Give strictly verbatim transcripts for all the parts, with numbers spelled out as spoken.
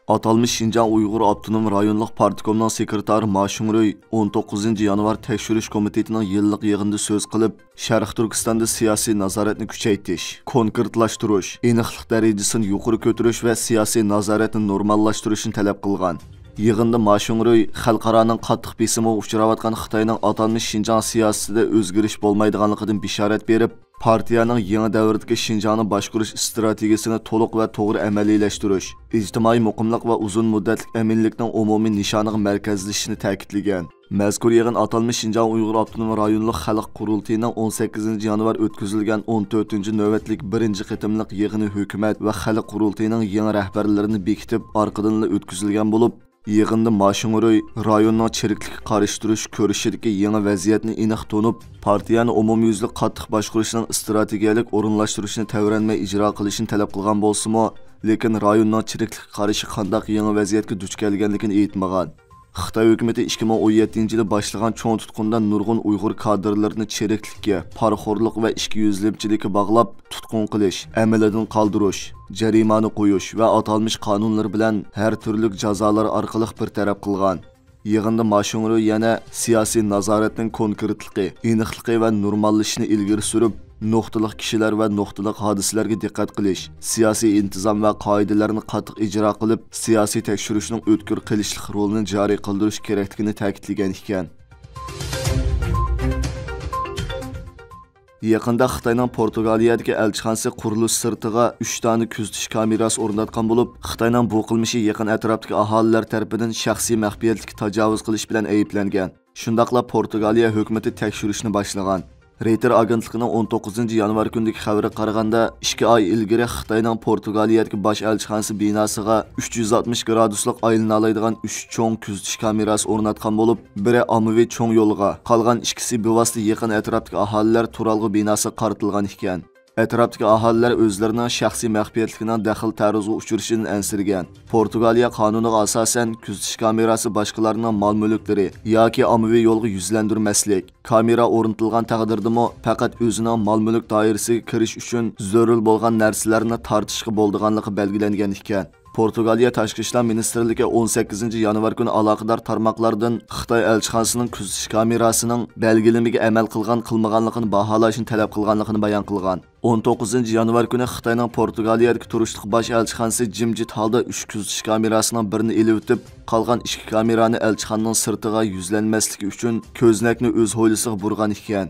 ئاتالمىش شىنجاڭ ئۇيغۇر ئاپتونوم رايونلۇق پارتكومنىڭ سېكرېتارى ما شۇڭرۇي ئون توققۇزىنچى يانۋار تەكشۈرۈش كومىتېتىنىڭ يىللىق يىغىنىدا سۆز قىلىپ، شەرقىي تۈركىستاندا سىياسىي نازارەتنى كۈچەيتىش، كونكرېتلاشتۇرۇش، ئېنىقلىق دەرىجىسىنى يۇقىرى كۆتۈرۈش ۋە سىياسىي نازارەتنى نورماللاشتۇرۇشنى تەلەپ قىلغان. يىغىندا ما شۇڭرۇي خەلقئارانىڭ قاتتىق بېسىمىغا ئۇچراۋاتقان خىتاينىڭ ئاتالمىش شىنجاڭ سىياسىتىدە ئۆزگىرىش بولمايدىغانلىقىدىن بېشارەت بېرىپ، پارتىيەنىڭ يېڭى دەۋردىكى شىنجاڭنى باشقۇرۇش ئىستراتېگىيىسىنى تولۇق ۋە توغرا ئەمەلىيلەشتۈرۈش، ئىجتىمائىي مۇقىملىق ۋە ئۇزۇن مۇددەتلىك ئەمىنلىكنىڭ ئومۇمىي نىشانىغا مەركەزلىشىشنى تەكىتلىگەن. مەزكۇر يىغىن ئاتالمىش شىنجاڭ ئۇيغۇر ئاپتونوم رايونلۇق خەلق قۇرۇلتىيىنىڭ ئون سەككىزىنچى يانۋار ئۆتكۈزۈلگەن ئون تۆتىنچى نۆۋەتلىك بىرىنچى قېتىملىق يىغىنى ھۆكۈمەت ۋە خەلق قۇرۇلتىيىنىڭ يېڭى رەھبەرلىرىنى بېكىتىپ، ئارقىدىنلا ئۆتكۈزۈلگەن بولۇپ، يىغىندا ما شۇڭرۇي رايوننىڭ چىرىكلىككە قارشى تۇرۇش كۈرىشىدىكى يېڭى ۋەزىيەتنى ئېنىق تونۇپ، پارتىيەنى ئومۇميۈزلۈك قاتتىق باشقۇرۇشنىڭ ئىستراتېگىيەلىك ئورۇنلاشتۇرۇشىنى تەۋرەنمەي ئىجرا قىلىشنى تەلەپ قىلغان بولسىمۇ، لېكىن رايوننىڭ چىرىكلىككە قارشى قانداق يېڭى ۋەزىيەتكە دۇچ كەلگەنلىكىنى ئېيتمىغان. خىتاي ھۆكۈمىتى ئىككى مىڭ ئون يەتتىنچى يىلى باشلىغان چوڭ تۇتقۇندا نۇرغۇن ئۇيغۇر كادىرلىرىنى چىرىكلىككە، پارىخورلۇق ۋە ئىچكى يۈزلىمىچىلىككە باغلاپ، تۇتقۇن قىلىش، ئەمەلدىن قالدۇرۇش، جەرىمانە قويۇش ۋە ئاتالمىش قانۇنلىرى بىلەن ھەر تۈرلۈك جازالار ئارقىلىق بىر تەرەپ قىلغان. يىغىندا ما شۇڭرۇي يەنە سىياسىي نازارەتنىڭ كونكرېتلىقى، ئېنىقلىقى ۋە نورماللىشىشىنى ئىلگىرى سۈرۈپ، نۇقتىلىق كىشىلەر ۋە نۇقتىلىق ھادىسىلەرگە دىققەت قىلىش، سىياسىي ئىنتىزام ۋە قائىدىلەرنى قاتتىق ئىجرا قىلىپ، سىياسىي تەكشۈرۈشنىڭ ئۆتكۈر قىلىشلىق رولىنى جارى قىلدۇرۇش كېرەكلىكىنى تەكىتلىگەن ئىكەن. يېقىندا خىتاينىڭ پورتۇگالىيەدىكى ئەلچىخانىسى قۇرۇلۇش سىرتىغا ئۈچ دانە كۆزىتىش كامېراسى ئورناتقان بولۇپ، خىتاينىڭ بۇ قىلمىشى يېقىن ئەتراپتىكى ئاھالىلەر تەرىپىدىن شەخسىي مەخپىيەتلىككە تاجاۋۇز قىلىش بىلەن ئەيىبلەنگەن. شۇنداقلا پورتۇگالىيە ھۆكۈمىتى تەكشۈرۈشنى باشلىغان. رېيتېر ئاگېنتلىقىنىڭ ئون توققۇزىنچى يانۋار كۈنىدىكى خەۋىرىگە قارىغاندا، ئىككى ئاي ئىلگىرى خىتاينىڭ پورتۇگالىيەدىكى باش ئەلچىخانىسى بىناسىغا ئۈچ يۈز ئاتمىش گرادۇسلۇق ئايلىنالايدىغان ئۈچ چوڭ كۆزىتىش كامېراسى ئورناتقان بولۇپ، بىرى ئاممىۋى چوڭ يولغا، قالغان ئىككىسى بىۋاسىتە يېقىن ئەتراپتىكى ئاھالىلەر تۇرالغۇ بىناسىغا قارىتىلغان ئىكەن. ئەتراپتىكى ئاھالىلەر ئۆزلىرىنىڭ شەخسىي مەخپىيەتلىكىنىڭ دەخلى تەرۇزغا ئۇچرىشىدىن ئەنسىرىگەن. پورتۇگالىيە قانۇنىغا ئاساسەن، كۆزىتىش كامېراسى باشقىلارنىڭ مال مۈلۈكلىرى ياكى ئاممىۋى يولغا يۈزلەندۈرمەسلىك، كامېرا ئورنىتىلغان تەقدىردىمۇ پەقەت ئۆزىنىڭ مال مۈلۈك دائىرىسىگە كىرىش ئۈچۈن زۆرۈر بولغان نەرسىلەرنى تارتىشقا بولىدىغانلىقى بەلگىلەنگەن ئىكەن. پورتۇگالىيە تاشقى ئىشلار مىنىستىرلىكى ئون سەككىزىنچى يانۋار كۈنى ئالاقىدار تارماقلاردىن خىتاي ئەلچىخانىسىنىڭ كۆزىتىش كامېراسىنىڭ بەلگىلىمىگە ئەمەل قىلغان-قىلمىغانلىقىنى باھالاشنى تەلەپ قىلغانلىقىنى بايان قىلغان. ئون توققۇزىنچى يانۋار كۈنى خىتاينىڭ پورتۇگالىيەدىكى تۇرۇشلۇق باش ئەلچىخانىسى جىمجىت ھالدا ئۈچ كۆزىتىش كامېراسىنىڭ بىرىنى ئېلىۋېتىپ، قالغان ئىككى كامېرانى ئەلچىخانىنىڭ سىرتىغا يۈزلەنمەسلىكى ئۈچۈن كۆزنەكنى ئۆز ھويلىسىغا بۇرىغان ئىكەن.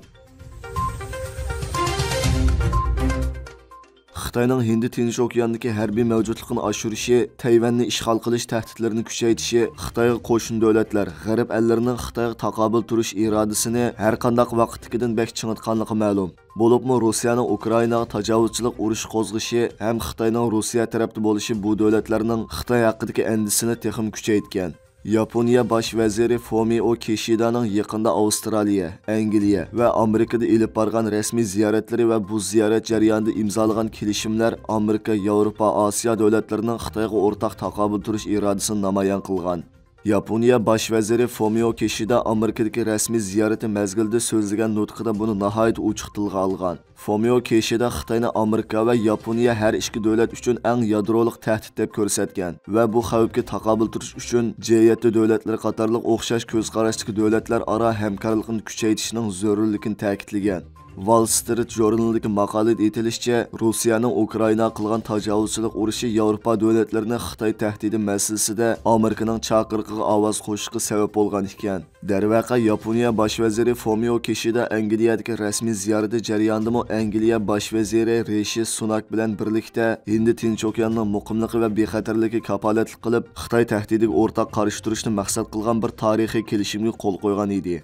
خىتاينىڭ ھىندى تىنچ ئوكياندىكى ھەربىي مەۋجۇتلۇقىنى ئاشۇرۇشى، تەيۋەننى ئىشغال قىلىش تەھدىتلىرىنى كۈچەيتىشى خىتايغا قوشنا دۆلەتلەر، غەرب ئەللىرىنىڭ خىتايغا تاقابىل تۇرۇش ئىرادىسىنى ھەرقانداق ۋاقىتتىكىدىن بەك چىڭىتقانلىقى مەلۇم. بولۇپمۇ روسىيەنىڭ ئۇكرائىناغا تاجاۋۇزچىلىق ئۇرۇشى قوزغىشى ھەم خىتاينىڭ روسىيە تەرەپتە بولۇشى بۇ دۆلەتلەرنىڭ خىتاي ھەققىدىكى ئەندىشىسىنى تېخىمۇ كۈچەيتكەن. ياپونىيە باش ۋەزىرى فۇمىئو كىشىدانىڭ يېقىندا ئاۋسترالىيە، ئەنگلىيە ۋە ئامېرىكىدا ئېلىپ بارغان رەسمىي زىيارەتلىرى ۋە بۇ زىيارەت جەريانىدا ئىمزالىغان كېلىشىملەر ئامېرىكا، ياۋروپا، ئاسىيا دۆلەتلىرىنىڭ خىتايغا ئورتاق تاقابىل تۇرۇش ئىرادىسىنى نامايان قىلغان. ياپونىيە باش ۋەزىرى فۇمىئو كىشىدا ئامېرىكىدىكى رەسمىي زىيارىتى مەزگىلىدە سۆزلىگەن نۇتقىدا بۇنى ناھايىتى ئوچۇق تىلغا ئالغان. فومىيو كېشىدا خىتاينى ئامېرىكا ۋە ياپونىيە ھەر ئىككى دۆلەت ئۈچۈن ئەڭ يادرولۇق تەھدىت دەپ كۆرسەتكەن ۋە بۇ خەۋپكە تاقابىل تۇرۇش ئۈچۈن جى يەتتە دۆلەتلىرى قاتارلىق ئوخشاش كۆز قاراشتىكى دۆلەتلەر ئارا ھەمكارلىقنى كۈچەيتىشنىڭ زۆرۈرلۈكىنى تەكىتلىگەن. ۋال سترىت ژۇرنىلىدىكى ماقالىدە ئېيتىلىشىچە، روسىيەنىڭ ئۇكرائىناغا قىلغان تاجاۋۇزچىلىق ئۇرۇشى ياۋروپا دۆلەتلىرىنى خىتاي تەھدىتى مەسىلىسىدە ئامېرىكىنىڭ چاقىرىقىغا ئاۋاز قوشۇشقا سەۋەب بولغان ئىكەن. دەرۋەقە، ياپونىيە باش ۋەزىرى فومىيو كىشىدا ئەنگلىيەدىكى رەسمىي زىيارىتى جەريانىدىمۇ ئەنگلىيە باش ۋەزىرى رىشى سۇناك بىلەن بىرلىكتە ھىندى تىنچ ئوكياننىڭ مۇقىملىقى ۋە بىخەتەرلىكىگە كاپالەتلىك قىلىپ، خىتاي تەھدىتىگە ئورتاق قارشى تۇرۇشنى مەقسەت قىلغان بىر تارىخىي كېلىشىمگە قول قويغان ئىدى.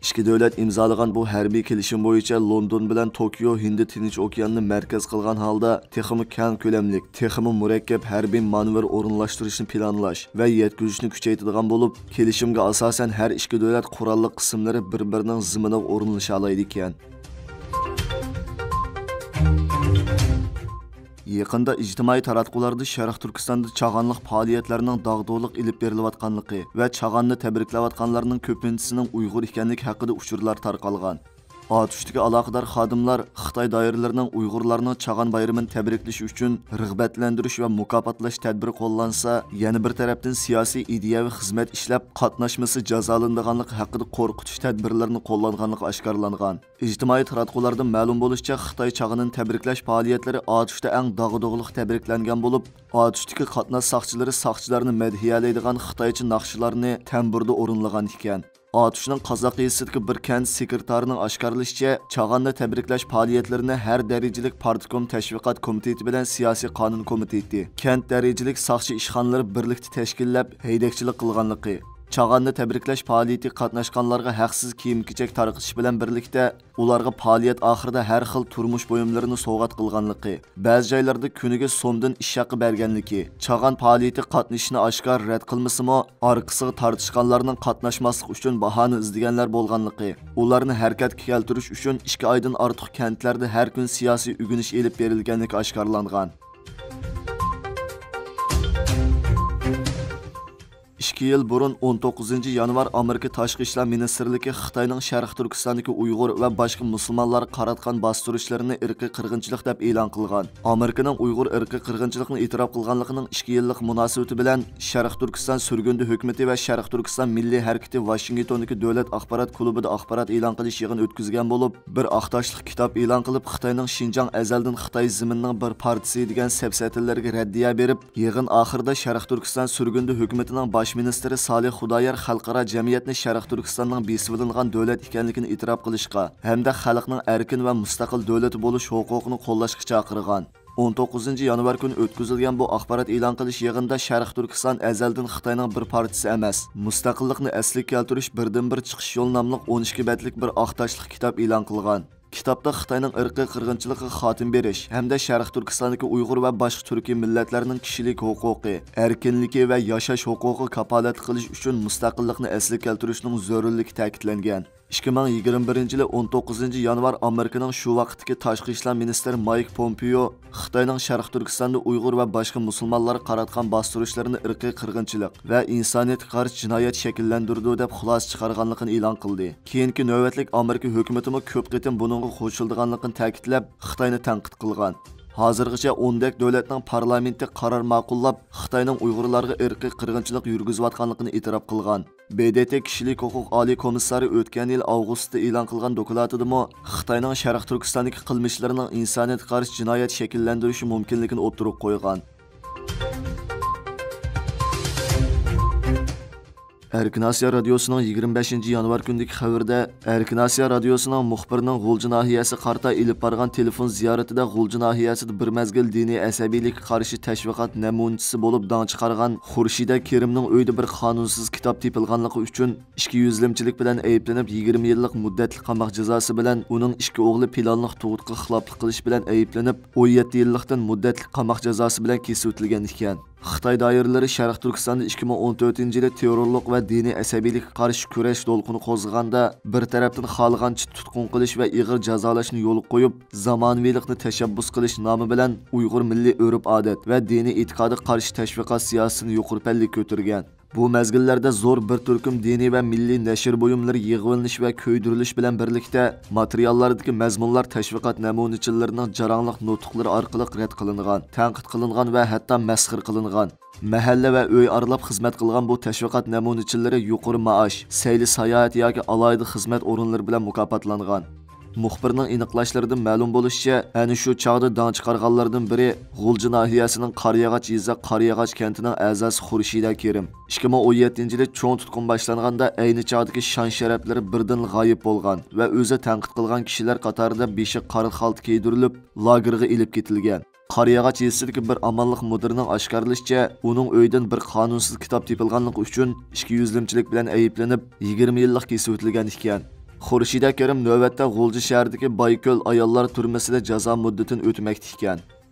ئىككى دۆلەت ئىمزالىغان بۇ ھەربىي كېلىشىم بويىچە لوندون بىلەن توكيو ھىندى تىنچ ئوكياننى مەركەز قىلغان ھالدا تېخىمۇ كەڭ كۆلەملىك، تېخىمۇ مۇرەككەپ ھەربىي مانېۋىر ئورۇنلاشتۇرۇشنى پىلانلاش ۋە يەتكۈزۈشنى كۈچەيتىدىغان بولۇپ، كېلىشىمگە ئاساسەن ھەر ئىككى دۆلەت قوراللىق قىسىملىرى بىر-بىرىنىڭ زېمىنىغا ئورۇنلىشالايدىكەن. يېقىندا ئىجتىمائىي تاراتقۇلاردا شەرقىي تۈركىستاندا چاغانلىق پائالىيەتلەرنىڭ داغدۇغىلىق ئېلىپ بېرىلىۋاتقانلىقى ۋە چاغاننى تەبرىكلەۋاتقانلارنىڭ كۆپىنچىسىنىڭ ئۇيغۇر ئىكەنلىكى ھەققىدە ئۇچۇرلار تارقالغان. ئاتۇشتىكى ئالاقىدار خادىملار خىتاي دائىرىلىرىنىڭ ئۇيغۇرلارنىڭ چاغان بايرىمىنى تەبرىكلىشى ئۈچۈن رىغبەتلەندۈرۈش ۋە مۇكاپاتلاش تەدبىرى قوللانسا، يەنە بىر تەرەپتىن سىياسىي، ئىدىيەۋى خىزمەت ئىشلەپ قاتناشمىسا جازالىنىدىغانلىقى ھەققىدە قورقۇتۇش تەدبىرلىرىنى قوللانغانلىقى ئاشكارىلانغان. ئىجتىمائىي تاراتقۇلاردىن مەلۇم بولۇشىچە، خىتاي چاغىنىنى تەبرىكلەش پائالىيەتلىرى ئاتۇشتا ئەڭ داغدۇغىلىق تەبرىكلەنگەن بولۇپ، ئاتۇشتىكى قاتناش ساقچىلىرى ساقچىلارنى مەدھىيەلەيدىغان خىتايچە ناخشىلارنى تەمبۇردا ئورۇنلىغان ئىكەن. ئاتۇشنىڭ قازاق يېزىسىدىكى بىر كەنت سېكرېتارىنىڭ ئاشكارىلىشىچە، چاغاننى تەبرىكلەش پائالىيەتلىرىنى ھەر دەرىجىلىك پارتكوم تەشۋىقات كومىتېتى بىلەن سىياسىي قانۇن كومىتېتى، كەنت دەرىجىلىك ساقچى ئىشخانىلىرى بىرلىكتە تەشكىللەپ، ھەيدەكچىلىك قىلغانلىقى، چاغاننى تەبرىكلەش پائالىيىتىگە قاتناشقانلارغا ھەقسىز كىيىم-كېچەك تارقىتىش بىلەن بىرلىكتە، ئۇلارغا پائالىيەت ئاخىرىدا ھەر خىل تۇرمۇش بۇيۇملىرىنى سوۋغات قىلغانلىقى، بەزى جايلاردا كۈنىگە سومدىن ئىش ھەققى بەرگەنلىكى، چاغان پائالىيىتىگە قاتنىشىشنى ئاشكارا رەت قىلمىسىمۇ، ئارقىسىغا تارتىشقانلارنىڭ قاتناشماسلىق ئۈچۈن باھانە ئىزدىگەنلەر بولغانلىقى، ئۇلارنى ھەرىكەتكە كەلتۈرۈش ئۈچۈن ئىككى ئايدىن ئارتۇق كەنتلەردە ھەر كۈنى سىياسىي ئۆگىنىش ئېلىپ بېرىلگەنلىكى ئاشكارىلانغان. ئىككى يىل بۇرۇن، ئون توققۇزىنچى يانۋار، ئامېرىكا تاشقى ئىشلار مىنىستىرلىكى خىتاينىڭ شەرقىي تۈركىستاندىكى ئۇيغۇر ۋە باشقا مۇسۇلمانلارغا قاراتقان باستۇرۇشلىرىنى ئىرقىي قىرغىنچىلىق دەپ ئېلان قىلغان. ئامېرىكىنىڭ ئۇيغۇر ئىرقىي قىرغىنچىلىقنى ئېتىراپ قىلغانلىقىنىڭ ئىككى يىللىق مۇناسىۋىتى بىلەن، شەرقىي تۈركىستان سۈرگۈندە ھۆكۈمىتى ۋە شەرقىي تۈركىستان مىللىي ھەرىكىتى ۋاشىنگتوندىكى دۆلەت ئاخبارات كۇلۇبىدا ئاخبارات ئېلان قىلىش يىغىنى ئۆتكۈزگەن بولۇپ، بىر ئاق تاشلىق كىتاب ئېلان قىلىپ، خىتاينىڭ شىنجاڭ ئەزەلدىن خىتاي زېمىنىنىڭ بىر پارچىسى دېگەن سەپسەتىلەرگە رەددىيە بېرىپ، يىغىن ئاخىرىدا شەرقىي تۈركىستان سۈرگۈندە ھۆكۈمىتىنىڭ باش مىنىستىرى سالىھ خۇدايار خەلقئارا جەمئىيەتنى شەرقىي تۈركىستاننىڭ بېسىۋېلىنغان دۆلەت ئىكەنلىكىنى ئېتىراپ قىلىشقا ھەمدە خەلقنىڭ ئەركىن ۋە مۇستەقىل دۆلىتى بولۇش ھوقۇقىنى قوللاشقا چاقىرغان. ئون توققۇزىنچى يانۋار كۈنى ئۆتكۈزۈلگەن بۇ ئاخبارات ئېلان قىلىش يىغىنىدا شەرقىي تۈركىستان ئەزەلدىن خىتاينىڭ بىر پارچىسى ئەمەس، مۇستەقىللىقنى ئەسلىگە كەلتۈرۈش بىردىنبىر چىقىش يولى ناملىق ئون ئىككى بەتلىك بىر ئاق تاشلىق كىتاب ئېلان قىلغان. كىتابتا خىتاينىڭ ئىرقىي قىرغىنچىلىقىغا خاتىمە بېرىش ھەمدە شەرقىي تۈركىستاندىكى ئۇيغۇر ۋە باشقا تۈركىي مىللەتلەرنىڭ كىشىلىك ھوقۇقى، ئەركىنلىكى ۋە ياشاش ھوقۇقىغا كاپالەتلىك قىلىش ئۈچۈن مۇستەقىللىقنى ئەسلىگە كەلتۈرۈشنىڭ زۆرۈرلۈكى تەكىتلەنگەن. ئىككى مىڭ يىگىرمە بىرىنچى يىلى ئون توققۇزىنچى يانۋار ئامېرىكىنىڭ شۇ ۋاقىتتىكى تاشقى ئىشلار مىنىستىرى مايك پومپېيو خىتاينىڭ شەرقىي تۈركىستاندا ئۇيغۇر ۋە باشقا مۇسۇلمانلارغا قاراتقان باستۇرۇشلىرىنى ئىرقىي قىرغىنچىلىق ۋە ئىنسانىيەتكە قارشى جىنايەت شەكىللەندۈرىدۇ، دەپ خۇلاسە چىقارغانلىقىنى ئېلان قىلدى. كېيىنكى نۆۋەتلىك ئامېرىكا ھۆكۈمىتىمۇ كۆپ قېتىم بۇنىڭغا قوشۇلىدىغانلىقىنى تەكىتلەپ، خىتاينى تەنقىد قىلغان. ھازىرغىچە ئون دەك دۆلەتنىڭ پارلامېنتى قارار ماقۇللاپ، خىتاينىڭ ئۇيغۇرلارغا ئىرقىي قىرغىنچىلىق يۈرگۈزۈۋاتقانلىقىنى ئېتىراپ قىلغان. ب د ت كىشىلىك ھوقۇق ئالىي كومىسسارى ئۆتكەن يىل ئاۋغۇستتا ئېلان قىلغان دوكلاتىدىمۇ خىتاينىڭ شەرقىي تۈركىستاندىكى قىلمىشلىرىنىڭ ئىنسانىيەتكە قارشى جىنايەت شەكىللەندۈرۈشى مۇمكىنلىكىنى ئوتتۇرىغا قويغان. ئەركىن ئاسىيا رادىيوسىنىڭ يىگىرمە بەشىنچى يانۋار كۈنىدىكى خەۋىرىدە، ئەركىن ئاسىيا رادىيوسىنىڭ مۇخبىرىنىڭ غۇلجا ناھىيەسىگە قارىتا ئېلىپ بارغان تېلېفون زىيارىتىدە غۇلجا ناھىيەسىدە بىر مەزگىل دىنىي ئەسەبىيلىككە قارشى تەشۋىقات نەمۇنىچىسى بولۇپ داڭ چىقارغان خۇرشىدە كېرىمنىڭ ئۆيىدە بىر قانۇنسىز كىتاب تېپىلغانلىقى ئۈچۈن ئىچكى يۈزلىمىچىلىك بىلەن ئەيىبلىنىپ، يىگىرمە يىللىق مۇددەتلىك قاماق جازاسى بىلەن ئۇنىڭ ئىككى ئوغلى پىلانلىق تۇغۇتقا خىلاپلىق قىلىش بىلەن ئەيىبلىنىپ، ئون يەتتە يىللىقتىن مۇددەتلىك قاماق جازاسى بىلەن كېسىۋېتىلگەن ئىكەن. خىتاي دائىرىلىرى شەرقىي تۈركىستاندا ئىككى مىڭ ئون تۆتىنچى يىلى تېررورلۇق ۋە دىنىي ئەسەبىيلىككە قارشى كۈرەش دولقۇنى قوزغىغاندا، بىر تەرەپتىن خالىغانچە تۇتقۇن قىلىش ۋە ئېغىر جازالاشنى يولغا قويۇپ، زامانىۋىلىقنى تەشەببۇس قىلىش نامى بىلەن ئۇيغۇر مىللىي ئۆرپ-ئادەت ۋە دىنىي ئېتىقادىغا قارشى تەشۋىقات سىياسىتىنى يۇقىرى پەللىگە كۆتۈرگەن. بۇ مەزگىللەردە زور بىر تۈركۈم دىنىي ۋە مىللىي نەشر بۇيۇملىرى يىغىۋېلىنىش ۋە كۆيدۈرۈلۈش بىلەن بىرلىكتە، ماتېرىياللاردىكى مەزمۇنلار تەشۋىقات نەمۇنىچىلىرىنىڭ جاراڭلىق نۇتۇقلىرى ئارقىلىق رەت قىلىنغان، تەنقىد قىلىنغان ۋە ھەتتا مەسخىرە قىلىنغان. مەھەللە ۋە ئۆي ئارىلاپ خىزمەت قىلغان بۇ تەشۋىقات نەمۇنىچىلىرى يۇقىرى مائاش، سەيلە ساياھەت ياكى ئالاھىدە خىزمەت ئورۇنلىرى بىلەن مۇكاپاتلانغان. مۇخبىرنىڭ ئېنىقلاشلىرىدىن مەلۇم بولۇشىچە، ئەنە شۇ چاغدا داڭ چىقارغانلاردىن بىرى غۇلجا ناھىيەسىنىڭ قارىياغاچ يېزا قارىياغاچ كەنتىنىڭ ئەزاسى خۇرشىدە كېرىم. ئىككى مىڭ ئون يەتتىنچى يىلى چوڭ تۇتقۇن باشلانغاندا، ئەينى چاغدىكى شان-شەرەپلىرى بىردىنلا غايىب بولغان ۋە ئۆزى تەنقىد قىلغان كىشىلەر قاتارىدا بېشىغا قارا خالتا كىيدۈرۈلۈپ، لاگېرغا ئېلىپ كېتىلگەن. قارىياغاچ يېزىسىدىكى بىر ئامانلىق مۇدىرىنىڭ ئاشكارىلىشىچە، ئۇنىڭ ئۆيىدىن بىر قانۇنسىز كىتاب تېپىلغانلىقى ئۈچۈن ئىچكى يۈزلىمىچىلىك بىلەن ئەيىبلىنىپ، يىگىرمە يىللىق كېسىۋېتىلگەن ئىكەن. خۇرشىدە كېرىم نۆۋەتتە غۇلجا شەھىرىدىكى بايكۆل ئاياللار تۈرمىسىدە جازا مۇددىتىنى ئۆتىمەكتە ئىكەن.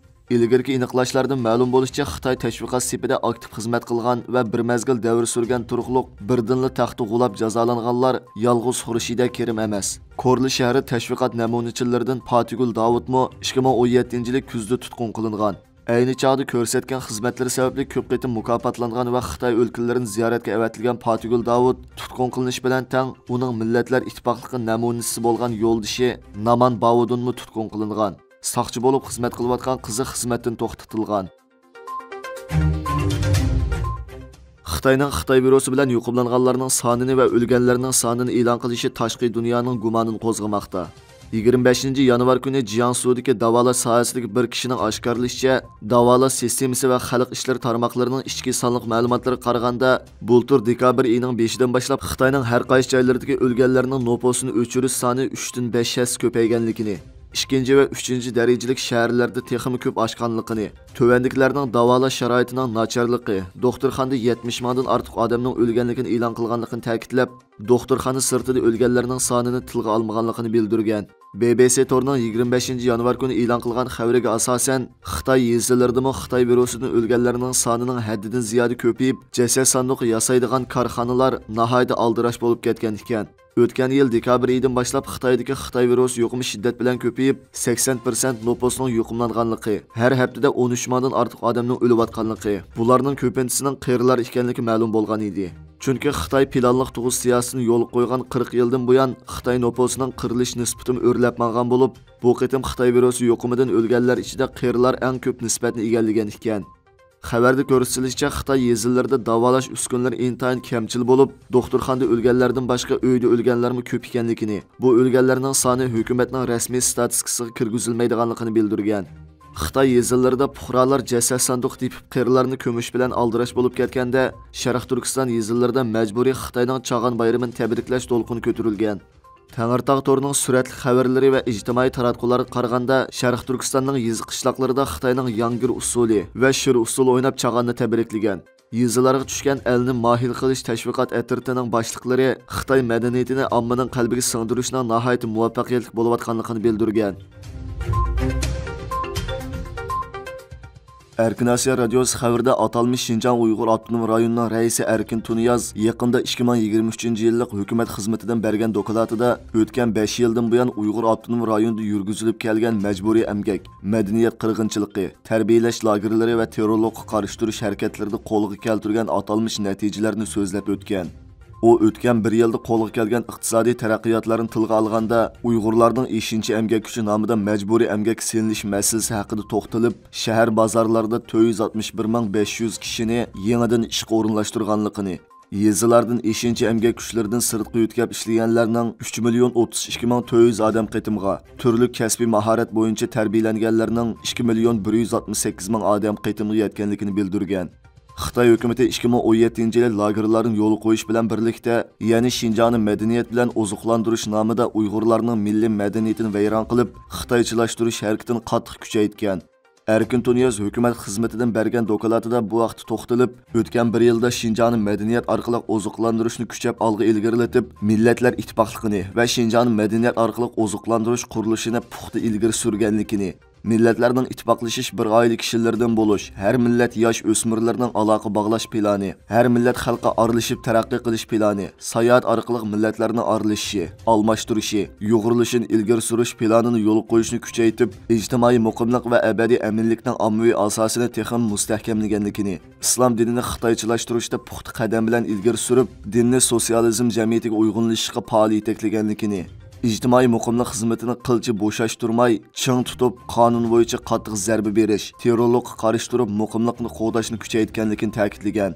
ئىلگىرىكى ئېنىقلاشلاردىن مەلۇم بولۇشىچە، خىتاي تەشۋىقات سېپىدە ئاكتىپ خىزمەت قىلغان ۋە بىر مەزگىل دەۋر سۈرگەن تۇرۇقلۇق بىردىنلا تەختە غۇلاپ جازالانغانلار يالغۇز خۇرشىدە كېرىم ئەمەس. كورلا شەھىرى تەشۋىقات نەمۇنىچىلىرىدىن پاتىگۈل داۋۇتمۇ ئىككى مىڭ ئون يەتتىنچى يىلى كۈزدە تۇتقۇن قىلىنغان. ئەينى چاغدا كۆرسەتكەن خىزمەتلىرى سەۋەبلىك كۆپ قېتىم مۇكاپاتلانغان ۋە خىتاي ئۆلكىلىرىنى زىيارەتكە ئەۋەتىلگەن پاتىگۈل داۋۇت تۇتقۇن قىلىنىش بىلەن تەڭ ئۇنىڭ مىللەتلەر ئىتتىپاقلىقى نەمۇنىسى بولغان يولدىشى نامان باۋۇدۇنمۇ تۇتقۇن قىلىنغان. ساقچى بولۇپ خىزمەت قىلىۋاتقان قىزى خىزمەتتىن توختىتىلغان. خىتاينىڭ خىتاي ۋىرۇسى بىلەن يۇقۇملانغانلارنىڭ سانىنى ۋە ئۆلگەنلەرنىڭ سانىنى ئېلان قىلىشى تاشقى دۇنيانىڭ گۇمانىنى قوزغىماقتا. يىگىرمە بەشىنچى يانۋار كۈنى جياڭسۇدىكى داۋالاش ساھەسىدىكى بىر كىشىنىڭ ئاشكارىلىشىچە، داۋالاش سىستېمىسى ۋە خەلق ئىشلىرى تارماقلىرىنىڭ ئىچكى سانلىق مەلۇماتلىرىغا قارىغاندا، بۇلتۇر دېكابىر ئېيىنىڭ بېشىدىن باشلاپ خىتاينىڭ ھەر قايسى جايلىرىدىكى ئۆلگەنلەرنىڭ نوپۇسىنى ئۆچۈرۈش سانى ئۈچتىن بەش ھەسسە كۆپەيگەنلىكىنى، ئىككىنچى ۋە ئۈچىنچى دەرىجىلىك شەھەرلەردە تېخىمۇ كۆپ ئاشقانلىقىنى، تۆۋەندىكىلەرنىڭ داۋالاش شارائىتىنىڭ ناچارلىقى، دوختۇرخانىدا يەتمىش مىڭدىن ئارتۇق ئادەمنىڭ ئۆلگەنلىكىنى ئېلان قىلغانلىقىنى تەكىتلەپ، دوختۇرخانا سىرتىدا ئۆلگەنلەرنىڭ سانىنى تىلغا ئالمىغانلىقىنى بىلدۈرگەن. بى بى سى تورىنىڭ يىگىرمە بەشىنچى يانۋار كۈنى ئېلان قىلغان خەۋىرىگە ئاساسەن، خىتاي يېزىلىرىدىمۇ خىتاي ۋىرۇسىدىن ئۆلگەنلەرنىڭ سانىنىڭ ھەددىدىن زىيادە كۆپىيىپ، جەسەت ساندۇقى ياسايدىغان كارخانىلار ناھايىتى ئالدىراش بولۇپ كەتكەن ئىكەن. ئۆتكەن يىل دېكابىر ئېيىدىن باشلاپ خىتايدىكى خىتاي ۋىرۇسى يۇقۇمى شىددەت بىلەن كۆپىيىپ، سەكسەن پىرسەنت نوپۇسنىڭ يۇقۇملانغانلىقى، ھەر ھەپتىدە ئون ئۈچ مىڭدىن ئارتۇق ئادەمنىڭ ئۆلۈۋاتقانلىقى، بۇلارنىڭ كۆپىنچىسىنىڭ قېرىلار ئىكەنلىكى مەلۇم بولغان ئىدى. چۈنكى خىتاي پىلانلىق تۇغۇت سىياسىتىنى يولغا قويغان قىرىق يىلدىن بۇيان، خىتاي نوپۇسىنىڭ قېرىلىش نىسبىتىمۇ ئۆرلەپ ماڭغان بولۇپ، بۇ قېتىم خىتاي ۋىرۇسى يۇقۇمىدىن ئۆلگەنلەر ئىچىدە قېرىلار ئەڭ كۆپ نىسبەتنى ئىگىلىگەن ئىكەن. خەۋەردە كۆرسىتىلىشىچە، خىتاي يېزىلىرىدا داۋالاش ئۈسكۈنىلىرى ئىنتايىن كەمچىل بولۇپ، دوختۇرخانىدا ئۆلگەنلەردىن باشقا ئۆيدە ئۆلگەنلەرمۇ كۆپ ئىكەنلىكىنى، بۇ ئۆلگەنلەرنىڭ سانى ھۆكۈمەتنىڭ رەسمىي ستاتىستىكىسىغا كىرگۈزۈلمەيدىغانلىقىنى بىلدۈرگەن. خىتاي يېزىلىرىدا پۇقرالار جەسەت ساندۇق تېپىپ، قېرىلارنى كۆمۈش بىلەن ئالدىراش بولۇپ كەتكەندە، شەرقىي تۈركىستان يېزىلىرىدا مەجبۇرىي خىتاينىڭ چاغان بايرىمىنى تەبرىكلەش دولقۇنى كۆتۈرۈلگەن. تەڭرىتاغ تورىنىڭ سۈرەتلىك خەۋەرلىرى ۋە ئىجتىمائىي تاراتقۇلارغا قارىغاندا، شەرقىي تۈركىستاننىڭ يېزا قىشلاقلىرىدا خىتاينىڭ يانگىر ئۇسسۇلى ۋە شىر ئۇسسۇلى ئويناپ چاغاننى تەبرىكلىگەن. يېزىلارغا چۈشكەن ئەلنى ماھىر قىلىش تەشۋىقات ئەترىتىنىڭ باشلىقلىرى خىتاي مەدەنىيىتىنى ئاممىنىڭ قەلبىگە سىڭدۈرۈشنىڭ ناھايىتى مۇۋەپپەقىيەتلىك بولۇۋاتقانلىقىنى بىلدۈرگەن. ئەركىن ئاسىيا رادىيوسى خەۋىرىدە ئاتالمىش شىنجاڭ ئۇيغۇر ئاپتونوم رايونىنىڭ رەئىسى ئەركىن تۇنىياز يېقىندا ئىككى مىڭ يىگىرمە ئۈچىنچى يىللىق ھۆكۈمەت خىزمىتىدىن بەرگەن دوكلاتىدا، ئۆتكەن بەش يىلدىن بۇيان ئۇيغۇر ئاپتونوم رايونىدا يۈرگۈزۈلۈپ كەلگەن مەجبۇرىي ئەمگەك، مەدەنىيەت قىرغىنچىلىقى، تەربىيەلەش لاگېرلىرى ۋە تېررورلۇققا قارشى تۇرۇش ھەرىكەتلىرىدە قولغا كەلتۈرگەن ئاتالمىش نەتىجىلەرنى سۆزلەپ ئۆتكەن. ئۇ ئۆتكەن بىر يىلدا قولغا كەلگەن ئىقتىسادىي تەرەققىياتلارنى تىلغا ئالغاندا، ئۇيغۇرلارنىڭ ئېشىنچا ئەمگەك كۈچى نامىدا مەجبۇرىي ئەمگەككە سېلىنىش مەسىلىسى ھەققىدە توختىلىپ، شەھەر بازارلاردا تۆت يۈز ئاتمىش بىر مىڭ بەش يۈز كىشىنى يېڭىدىن ئىشقا ئورۇنلاشتۇرغانلىقىنى، يېزىلاردىن ئېشىنچا ئەمگەك كۈچلىرىدىن سىرتقا يۆتكەپ ئىشلىگەنلەرنىڭ ئۈچ مىليون ئوتتۇز ئىككى مىڭ تۆت يۈز ئادەم قېتىمغا، تۈرلۈك كەسپىي ماھارەت بويىچە تەربىيەلەنگەنلەرنىڭ ئىككى مىليون بىر يۈز ئاتمىش سەككىز مىڭ ئادەم قېتىمغا يەتكەنلىكىنى بىلدۈرگەن. خىتاي ھۆكۈمىتى ئىككى مىڭ ئون يەتتىنچى يىلى لاگېرلارنى يولغا قويۇش بىلەن بىرلىكتە، يەنى شىنجاڭنى مەدەنىيەت بىلەن ئوزۇقلاندۇرۇش نامىدا ئۇيغۇرلارنىڭ مىللىي مەدەنىيىتىنى ۋەيران قىلىپ، خىتايچىلاشتۇرۇش ھەرىكىتىنى قاتتىق كۈچەيتكەن. ئەركىن تۇنىياز ھۆكۈمەت خىزمىتىدىن بەرگەن دوكلاتىدا بۇ ھەقتە توختىلىپ، ئۆتكەن بىر يىلدا شىنجاڭنى مەدەنىيەت ئارقىلىق ئوزۇقلاندۇرۇشنى كۈچەپ ئالغا ئىلگىرىلىتىپ، مىللەتلەر ئىتتىپاقلىقىنى ۋە شىنجاڭنى مەدەنىيەت ئارقىلىق ئوزۇقلاندۇرۇش قۇرۇلۇشىنى پۇختا ئىلگىرى سۈرگەنلىكىنى، مىللەتلەرنىڭ ئىتتىپاقلىشىش بىر ئائىلە كىشىلىرىدىن بولۇش، ھەر مىللەت ياش ئۆسمۈرلىرىنىڭ ئالاقە باغلاش پىلانى، ھەر مىللەت خەلقى ئارىلىشىپ تەرەققىي قىلىش پىلانى، ساياھەت ئارقىلىق مىللەتلەرنىڭ ئارىلىشىشى، ئالماشتۇرۇشى، يۇغۇرۇلۇشىنى ئىلگىرى سۈرۈش پىلانىنى يولغا قويۇشنى كۈچەيتىپ، ئىجتىمائىي مۇقىملىق ۋە ئەبەدىي ئەمىنلىكنىڭ ئاممىۋى ئاساسىنى تېخىمۇ مۇستەھكەملىگەنلىكىنى، ئىسلام دىنىنى خىتايچىلاشتۇرۇشتا پۇختا قەدەم بىلەن ئىلگىرى سۈرۈپ، دىننى سوتسىيالىزم جەمئىيىتىگە ئۇيغۇنلىشىشقا پائال يېتەكلىگەنلىكىنى، ئىجتىمائىي مۇقىملىق خىزمىتىنى قىلچە بوشاشتۇرماي، چىڭ تۇتۇپ، قانۇن بويىچە قاتتىق زەربە بېرىش، تېررورلۇققا قارشى تۇرۇپ، مۇقىملىقنى قوغداشنى كۈچەيتكەنلىكىنى تەكىتلىگەن.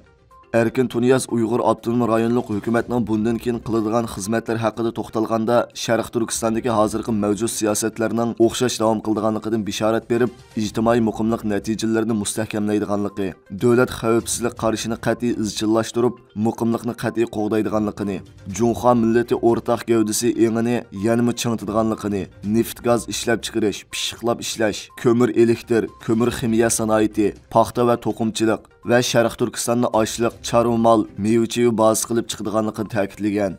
ئەركىن تۇنىياز ئۇيغۇر ئاپتونوم رايونلۇق ھۆكۈمەتنىڭ بۇندىن كېيىن قىلىدىغان خىزمەتلىرى ھەققىدە توختالغاندا، شەرقىي تۈركىستاندىكى ھازىرقى مەۋجۇت سىياسەتلەرنىڭ ئوخشاش داۋام قىلىدىغانلىقىدىن بېشارەت بېرىپ، ئىجتىمائىي مۇقىملىق نەتىجىلىرىنى مۇستەھكەملەيدىغانلىقى، دۆلەت خەۋپسىزلىك قارىشىنى قەتئىي ئىزچىللاشتۇرۇپ، مۇقىملىقنى قەتئىي قوغدايدىغانلىقىنى، جۇڭخۇا مىللىتى ئورتاق گەۋدىسى ئېڭىنى يەنىمۇ چىڭىتىدىغانلىقىنى، نېفىت، گاز ئىشلەپچىقىرىش، پىششىقلاپ ئىشلەش، كۆمۈر، ئېلېكتىر، كۆمۈر خىمىيە سانائىتى، پاختا ۋە توقۇمىچىلىق ۋە شەرقىي تۈركىستاننى ئاشلىق، چارۋا مال، مېۋە-چېۋە بازىسى قىلىپ چىقىدىغانلىقىنى تەكىتلىگەن.